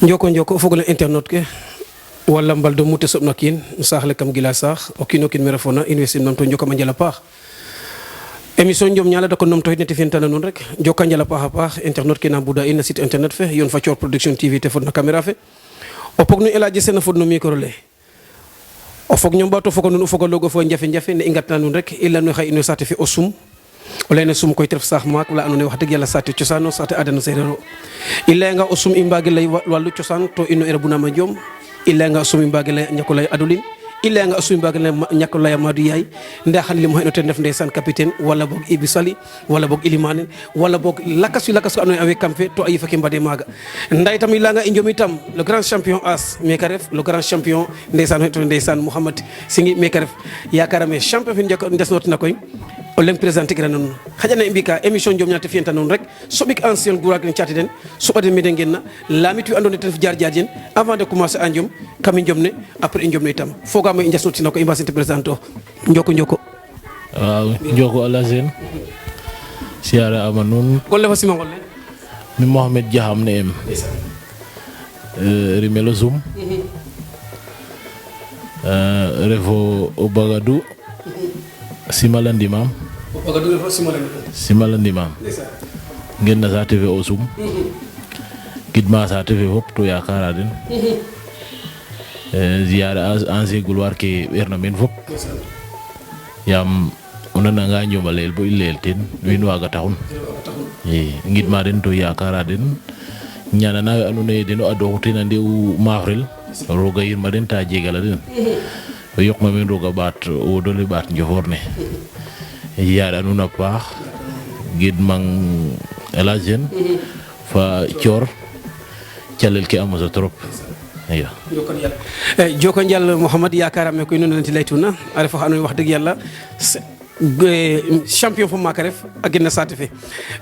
Njoko fogole internet ke wala mbaldo mute sobna kin saxle kam gila sax o kino kin mera fona investir nam to njoko manjala paax émission njom ñala da ko nom to neti fintana non rek joka njala paax internet ke na buda in site internet fe yon fa Thior production tv te fodna caméra fe o pognu elaji sena fodno micro le o fog ñom bato fogo non fogo logo fo njafe ne ingatna non rek illa no xay ino sate fi o sum o lene sum koy tref sax maak la andone wax deug yalla sate ciosano sate adana serero illa nga o sum imbagi lay walu ciosan to ino erbuna ma jom illa nga sum imbagi lay ñakolay adulin illa nga sum imbagi lay ñakolay madu yaay nda xan lim hayno ten def ndeysaan capitaine wala bok ibi sali wala bok ilimane wala bok lakas andone avec campe to ay fakke mbade maga nday tam illa nga injomi tam le grand champion as mekaref le grand champion ndeysaan Mohamed Singi mekaref yakarame champion fi ndek ndesnot na koy o len présenté gira non xajana mbika émission jom ñaata fienta non rek sobik ancien gourak ni ciati den sobade meden genna lamit wi andone ten jaar jaajen avant de commencer anjom kam njom ne après njom ne itam foga may ndiasoti nako imbasinte présento njoko waaw njoko alazen siara amanun golle fa sima golle mi Mohamed Diaham ne em rimelo zoom revo obagadou Simalandi mam Simalandi mam genna sa TV o sum gidma sa TV hop to yakara den ziyara ancien gloire ke erna men fop yam onana nga ñobalel bo ilel ten win waga taxun gidma den to yakara den ñana nawe anone den o ado tena ndew mafrel roga yirma den ta jegala den o yok ma men roga bat o dole bat njoforne yaada nuna paax gid mang elagen fa Thior calel ke amoso trop ya joko njal Mohamed yakarame ko non nanti laytuna ala fa anu wax deug yalla champion fo makaref agina saatife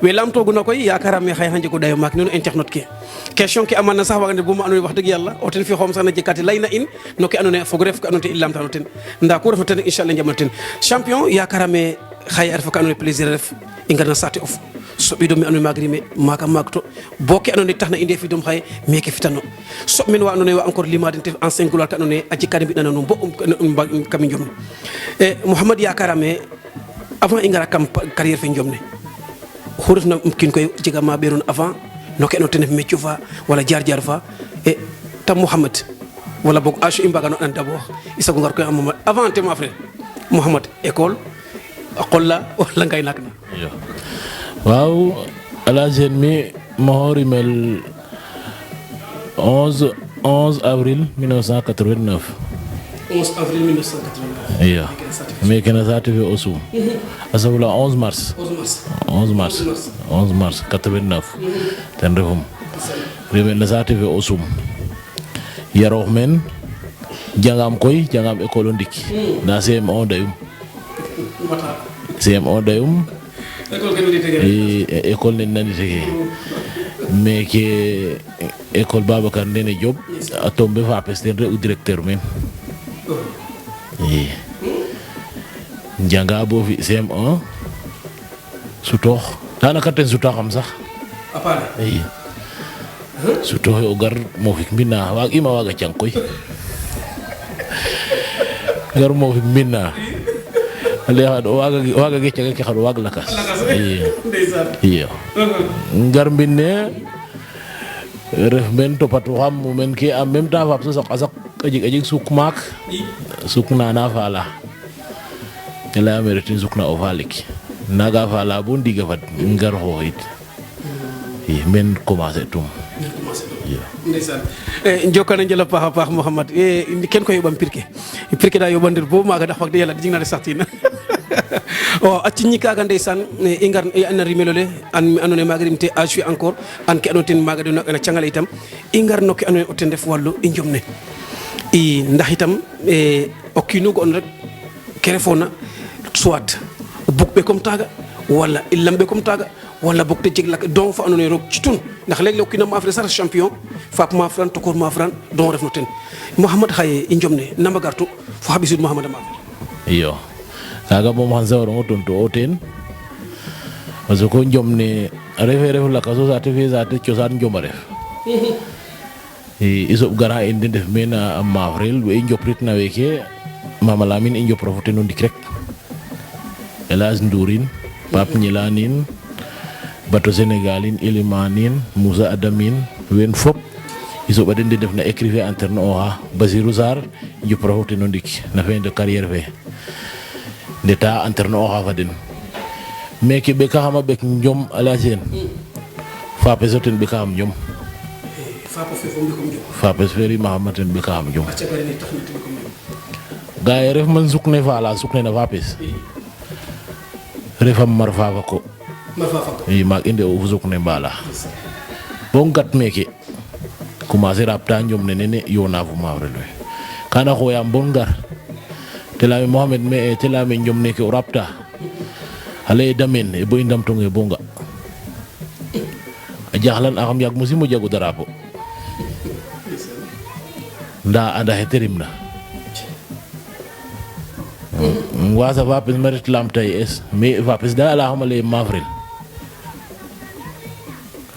we lam togu nakoy yakarame xay hanje ko dayo mak non internet ke question ki amana sax wagande bu ma anu wax deug yalla o ten fi xom sax na jikati layna in no ke anone fo ref ko anone illam tano ten nda ko refa ten inshallah jamaten champion yakarame xay arfa ko anone plaisir ref ingana saati of so bido mi anone magrime maka makto bokke anone taxna inde fi dum xay meke fitano so min wa anone wa encore limade te ancien gloire ka anone aji kadi bi nanu bo kam njom Mohamed yakarame avant ingara kam carrière fe njomne xurufna kin koy jiga ma beron avant no ke no tenef métier fa wala jaar fa e tam Mohamed wala bok ashu imbaga no an d'abord isago ngar koy am avant te ma frère Mohamed école akolla wala ngay nakna waaw ala jeune mi mohori mel 11 avril 1989 11 avril 1989 iya mais kena saati fe osum asabula 11 mars 89 ten refum rebe na saati fe osum yarox men jangam école o ndik na CM1 dayum école ne nani tege mais ke école Babacar Ndene Diop a tombe fa president re directeur men njanga bo fi CM1 sutox danaka ten sutaxam sax apale sutoxe o gar mo fik mbina waag ima waga cang koy gar mo fik mbina ale waga ge caga ke xar waag lakas iyo ngar mbine ref men topatu xam men ke en même temps fap so sak a jeg suk maak suk nana fala ela ameritin suk na o falik naga fala bo ndiga fat ngar xoxit men commencer tum ndeysaan njokana njala paax Mohamed ken ko yobam pirke da yobandir bo maga dax wax de yalla jigna de sartina o acci ñi kaga ndeysaan ingar an rimelole an anone magrim te aju encore an ke anoten maga de na ciangale itam ingar nokki anone o ten def wallu i njomne i ndax itam o kinugo on rek kere fona soit bukbe comme taga wala ilambe comme taga wala bok te jeg lak don fa anone rok ci tun ndax leg le kina ma afrique sar champion fap ma fran to ko ma fran don ref no ten Mohamed xaye i njomne namba gartu fo habisud Mohamed ma iyo kaga mom han zawro ngoton to oten parce que njomne refe la kaso sa te fe za te ciosan njoma ref isob gara en den def mena mavrel we njoprit na weke Mama Lamine i njopra fo ten o ndik rek Elhadj Ndour in Pape Gnilane in Bato Sénégal in Elimane in Moussa Adam in wen fop i soɓa den de ndef na écrivain interne oxa Basirou Sarr i njopra fo ten o ndik na fin de carrière fe ndeta interne oxa fa den meke ɓekaxama ɓek njom ala sen fapes o ten ɓekaxam njom fapes fe rimaxama ten ɓekaxam njom gaye ref man sukne fala sukne na fapes refam mar fafa ko i maag i nde'u fo sukne mbala bo ngat meke commencer rapta njom ne nene yona fo mavrel we kana xoyam bon ngar te leyame Mohamed me te leyame njom neke o rapta a leye damen e bo i ndamtonge bo nga a jaxlan axam yaag mosimo jago drapeau nda anda xe te rimna wasa fapes ma ret lamta ye es mais fapes da ala xama leye mavrel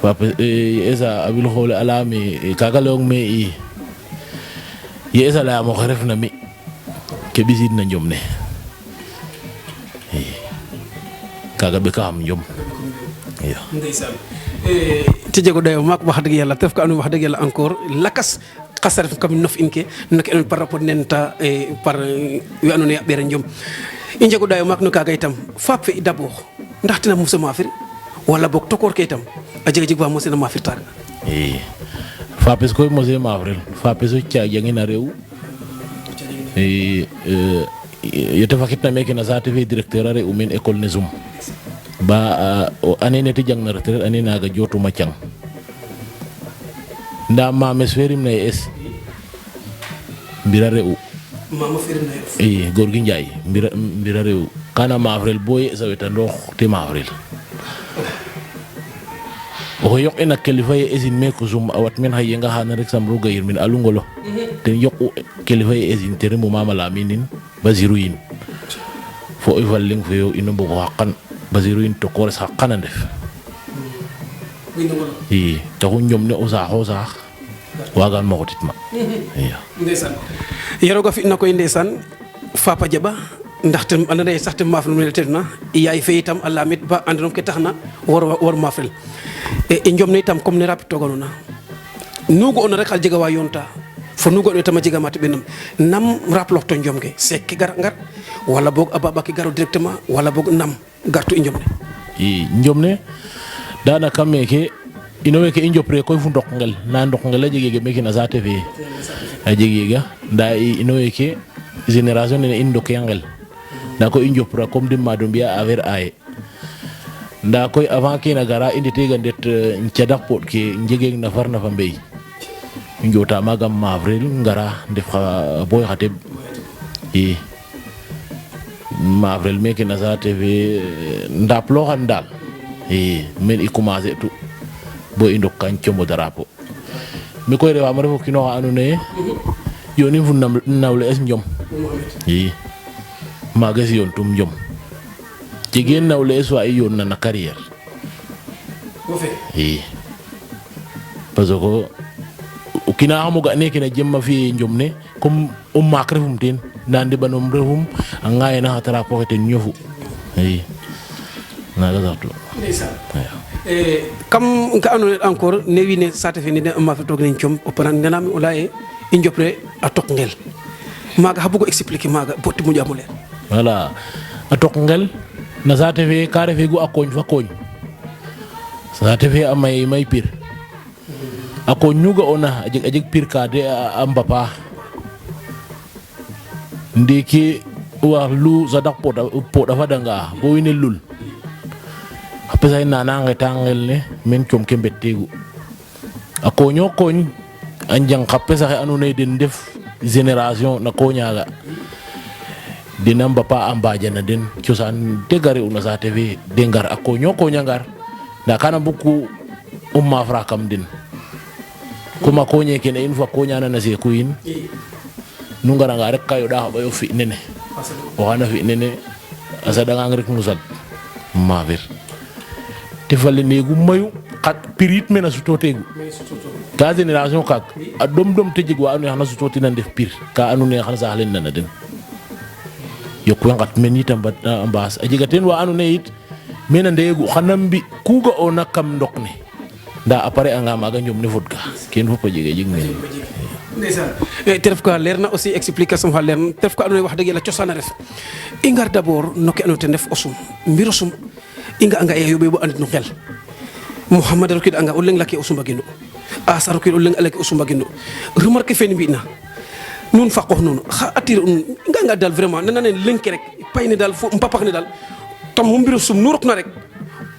fapes esa a wil xoole ala me kaga leyong me ye esa leyam oxe refna mi ke ɓisid na njom ne kaga ɓekaxam njom iyo ndeysaan te jego dayo maak wax dëgg yàlla te ref ka andoona wax dëgg yàlla encore lakas xasa ref kam nof in ke no ke andoona par rapport nen ta par we andoona yee a ɓeera njom i njego dayo maak no kaaga itam faap fe d'abord ndax tena mosa maafir wala boog tokoor ke itam a jega jeg fa mosena maafir taaga i fapes koy mose maafrel fapes o cajangin a rew yete fakitna meke na saate fe directeur a re'u meen école ne Zoum ba année ne te jang na retraite année naga jotuma cang nda mames fe rimna ye es mbira re'u mama ferim na i Gorgui Ndiaye mbira re'u kana maafrel bo ye sa wetandoox te maafrel oxe yoqina kilifa ye esin meke Zoum a wat men xa yenga xana rek sam roga yirmin a lungolo ten yoqu kilifa ye esin te remu Mama Lamine in Basirou yin fo i falling fe yo ino mbogo xaqan Basirou yin to kores xaqan a ndef i taxu njom ne o saaxo saax wagan mo xotit ma iyo ndeysaan ye roog a fi'na koy ndeysaan Fapa Diaba ndaxte anda naye sax te maaf no te refna yaay fe itam a lamit ba andinom ke taxna war maafel i njom ne itam comme ne rapitooganona nu ga'oona rek xal jega wa yoonta fo nu ga'oona itam a jega mate ɓenum nam raploox to njom ke seek ke gar ngar wala boog a baba ke garo directement wala boog nam gartu i njom ne i njom ne danaka meke ino weke i njopre koy fu ndok ngel na ndok ngel a jegege meke na saate fe a jegega nda ino weke génération nene in ndoke ngel nda koy i njopra comme de mado mbiya affaire aye nda koy avant kene gara i ndetega ndet cadak poɗ ke njegeg na farna fa mbey i njota maga mavrel ngara ndef xa boy xa teɓ i mavrel meke na saate fe ndap loxan dal i men i commencer tu bo i ndok kan como drapeau mi koy rewam refo kino xa andoona yee yonim fu nawle es njom i maaga si yoon tum njom jege nawle es wa i yoon na na carrière i parce que o kina xamo ga neke na jem a fiye njom ne comme o maak refum teen nda ndeɓanom refum a ŋayena xa drapeau xe ten ñofu i naga saxtu kam ka andoona yee encore ne wiin we saate fe nene a maafitoog nen com o panan nanaam o laya ye i njopre a tok ngel maaga xa bugo expliquer maaga bo te moƴaamo leer voilà a tok ngel na saate fe ka refegu a kooñ fa kooñ saate fe a may pir a kooñ nu ga'oona a jeg pir ka de a mbapa ndiki wax lu sadak poɗ a fadanga bo wiin we lul xa pesay nana ngeta ngel ne men com ke mbettegu a kooño kooñ a njang xa pesa xe andoona yee den ndef génération na koñaga dena mbapa a mbajana den cosaan te gare una saate fe de ngar a koño koña ngar nda kana mbugku o maafra kam den comme a koñe kene in fa koñana na seeku in nu ngaranga rek ka yoɗa xa ɓayo fi nene oxana fi nene a saɗangang rek nu sad maafir te fale neegu mayu khat pirit mena sutotegu ka génération kak a dom te jeg wa anu xana sutoti na def pir ka anu ne xana saxlen na den yok wangat men itam ba ambas a jega ten wa anu ne it mena ndegu xana mbi kuga ona kam ndok ne nda après anga maga ñom ne fodka ken fo jege jeg men ndeysaan te ref ka leer na aussi explication fa leer na te ref ka andoona yee wax dëgg yàlla cosaan a ref i ngar d'abord no ke andoona yee ten ref o sum mbir o sum i nga'anga ye yooɓee bo andit no xel Mouhamad a rokiidanga o leŋ lake o sumbagino Asa rokiid o leŋ lake o sumbagino remarque fe mbi'na nuun fa qoox nuun xa attirer un i nga'anga daal vraiment nana ne leŋ ke rek pay ne daal fo mpapax ne daal tam mo mbir o sum nu rokna rek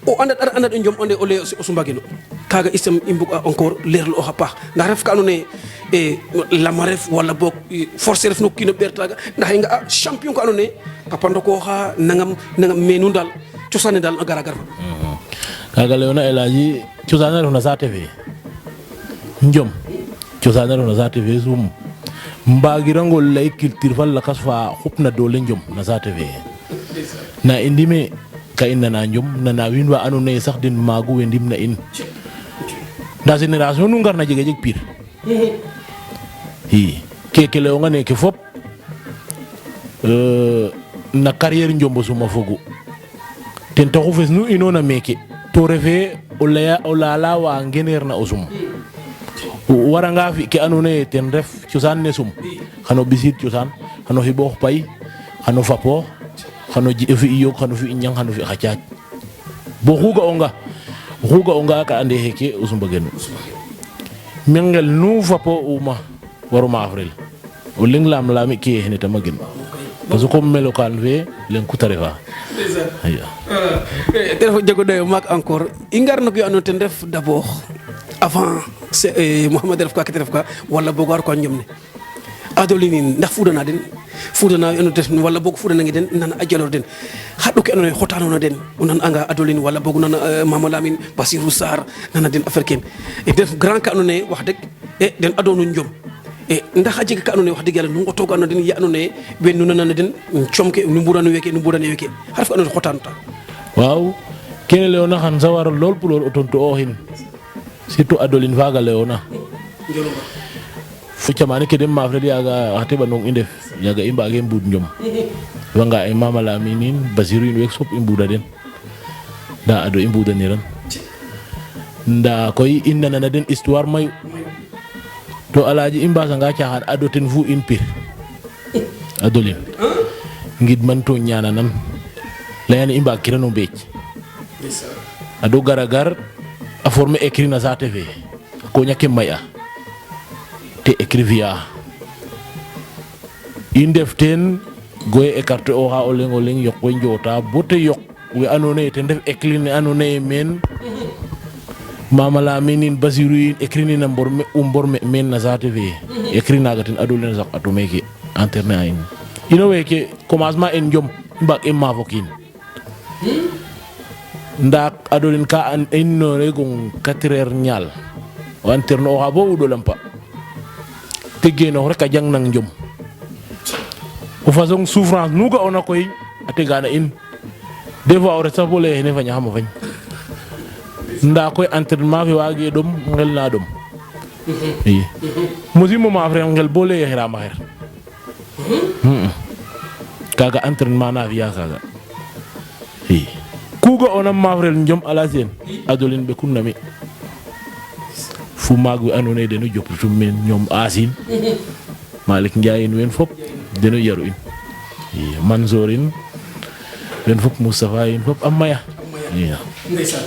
o andat o njom ande o lay o sumbagino kaaga itam i mbug'a encore leerlu oxa paax ndax ref ka andoona yee lama ref wala boog forcé ref no kiin o ɓeer taaga ndax i nga'a champion ka andoona yee Papa Ndokooxa nangam mais nuun daal cosaan ne daal a gara gar fa kaga leona Elhadji cosaan refna saate fe njom cosaan refna saate fe sum mbagirango lay culture fa lakas fa xupna doole njom na saate fe na i ndime ka i nana njom nana wiin wa andoona yee sax den maagu we ndim na in nda génération nu ngarna jega jeg pir i keke leyonga neke fop na carrière njombo suma fogu ten taxu fes nu inoona meke to refe o lala wa ngeneer na o sum waranga fi ke andoona yee ten ref cosaan ne sum xano ɓisiid cosaan xano xiɓoox pay xano fapoox xano fi iyog xano fi ñang xano fi xa caac bo xu ga'onga ka ande xeke o sumbagenu mengel nu fapo uma waro maafrel o leŋ lamlami ke xene tama gen parce que comme melokaan fe leŋ kuta refa te ref jego ɗoyo maak encore i ngar no ke andoona ten ref d'abord avant Mouhamad ref ka kete ref ka wala boog war ko a njom ne adolinin ndax fudana den fudana we andoona ten wala boog fudanange den nana a jaloor den xa ɗo ke andoona yee xotanoona den o nan anga adolin wala boog nana Mama Lamine Bassirou Sarr nana den affaire kene den ref grand ka andoona yee wax deg den adoonu njom ndax a jega ka andoona yee wax dëgg yàlla nu nqotooga no den ye andoona yee wen nu nanana den com ke nu mburano weeke nu mburano weeke xa ref ka andoona yee xotanuta waaw kene leyoona xan sa waro lool pour o tontu'ooxin surtout adolin faaga leyoona fo camane ke den maafrel yaaga xa teɓandong i ndef yaaga i mbaage mbuud njom wanga ay Mama Lamine in Bassirou in week fop i mbuuda den nda ado i mbuudaniran nda koy i nanana den histoire mayu to Alhaji i mbasanga caaxaan ado ten fu in pir adolin ngidman to ñaananan layane i mbaag kirano mbeec ado gar a former écrit na saate fe ko ñake may'a te écrivia i ndef teen goye écarté oxa o leŋ yoq we njoota bo te yoq we andoona yee ten ref écrit ne andoona yee meen Mama Lamine in Bassirou in écrit ne na mborme meen na saate fe écrit naaga ten adolin a saq atu meeke interne a in ino weeke commencement en njom i mbaag i maafo kiin nda adolin ka an innoore gong 4 heures ñaal o anterne oxa bo wuɗo lampa te genoox rek a jang nang njom o façon souffrance nu ga'oona koy a tegana in des fois o ret sax bo lay xene fañaxama fañ nda koy entraînement fe waage ɗom ngel na ɗom i mosimo maaf re ngel bo lay xirama xer kaga entraînement na fiya kaga i ku ga'oona maaf rel njom ala sen adolin ɓekun na mi fu maag we andoona yee den o joplitum meen ñoom Asin Malick Ndiaye in ween fop den o yaru in i Mansour in ween fop Moustapha in fop a maya ndeysaan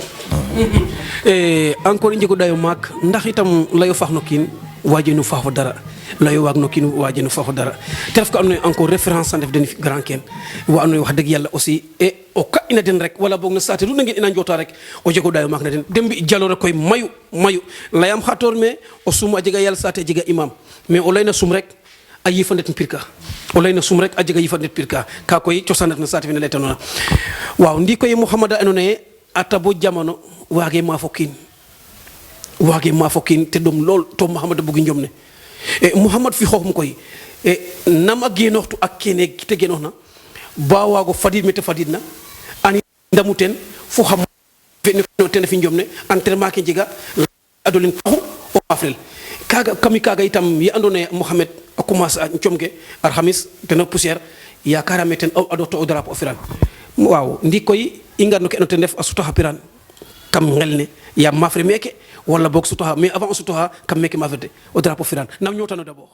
encore i njego ɗayo maak ndax itam layo faax no kiin waajeno faafo dara layo waag no kiin waajeno faafo dara te ref ka andoona yee encore référence a ndef den grand ken wa andoona yee wax dëgg yàlla aussi o ka ina den rek wala boog no saate lu nange ina njoota rek o jego ɗayo maak na den den mbi jaloore koy mayu layam xatoor me o sum a jega yàlla saate a jega imam mais o layna sum rek a yifa ndet pir ka o layna sum rek a jega yifa ndet pir ka koy cosaan ref na saate fe ne laytanoona waaw ndi koy Mouhamad a andoona yee ata bo jamono waage maafo kiin te ɗom lool to Mouhamad a bugi njom ne Mouhamad fi xooxum koy nama genooxtu ak kene te genooxna ba waago fadiid me te fadiidna ani ndamu teen fo xam no tene fi jomne entraînement ke jiga adolin taxu o afril kaga kami kaga itam yi andone Mohamed a commencé a comge alhamis tena poussière yakarame ten ado to o drapeau firan waaw ndi koy i ngar no ke ando ten def a sutoxa piran kam ngel ne ya mafre meke wala bok sutoxa mais avant o sutoxa kam meke mafrede o drapeau firan nam ñotano d'abord